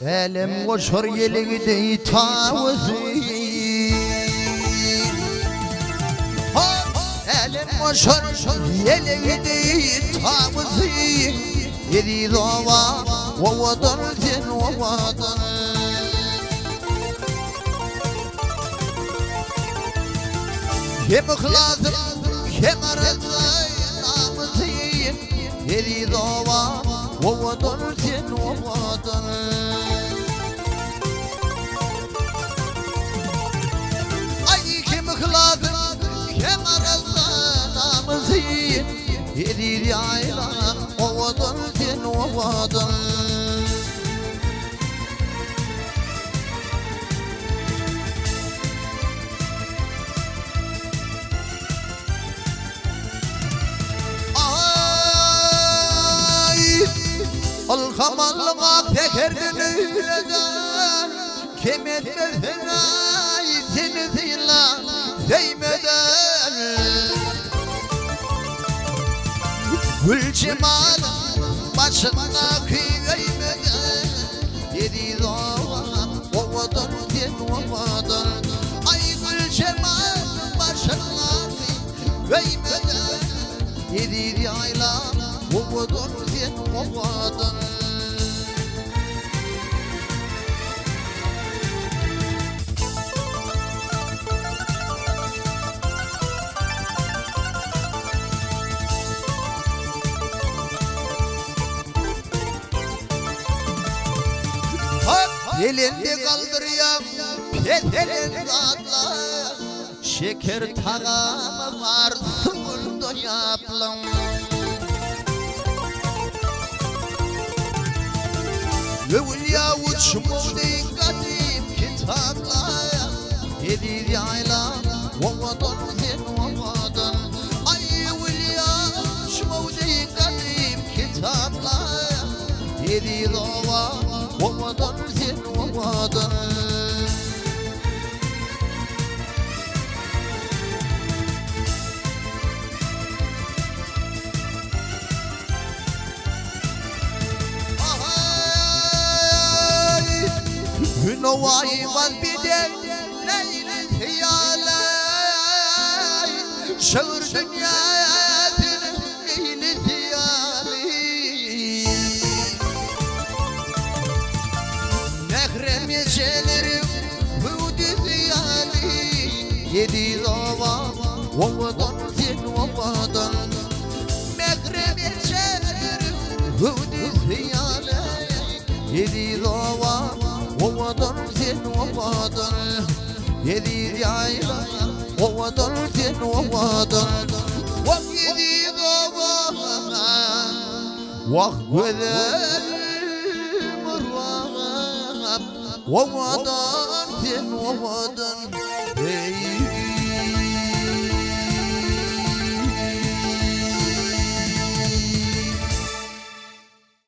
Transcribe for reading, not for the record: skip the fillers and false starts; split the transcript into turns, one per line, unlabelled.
Älem goşar ýelegi deý tawusy. Älem goşar ýelegi deý tawusy. Eziz oba, owadan sen owadan. Hem yhlasym, hem arassa namysym. Eziz oba, owadan sen owadan. Aý hem yhlasym, hem arassa namysym. Eziz ýaýlam, owadan sen owadan. Aý, ylham almak säherden öýleden, Kem etmesin aý seni synlan söýmeden. Gül jemalyň başyndaky öýmeden, Eziz obam, owadan sen owadan. Aý gül jemalyň başyndaky öýmeden, Eziz ýaýlam, owadan sen owadan. Belende galdyrýaň peselen zatlar, Şeker tagamy bar suwunda ýaplaň. Öwülýä uçmaw deý gadym kitaplar, Eziz ýaýlam, owadan sen owadan. Aý, öwülýä uçmaw deý gadym kitaplar, Eziz oba, owadan sen owadan. Nowaýy wazbeden Leýli hyýaly Şygyr dünýäsiniň Leýli hyýaly Mährem ejeleriň hüwdüsi ýaly Eziz oba, owadan sen owadan Mährem ejeleriň hüwdüsi ýaly Eziz oba, owadan sen owadan Eziz ýaýla, owadan sen owadan Wah eziz oba, wah gözel Murgap Owadan sen owadan, eý.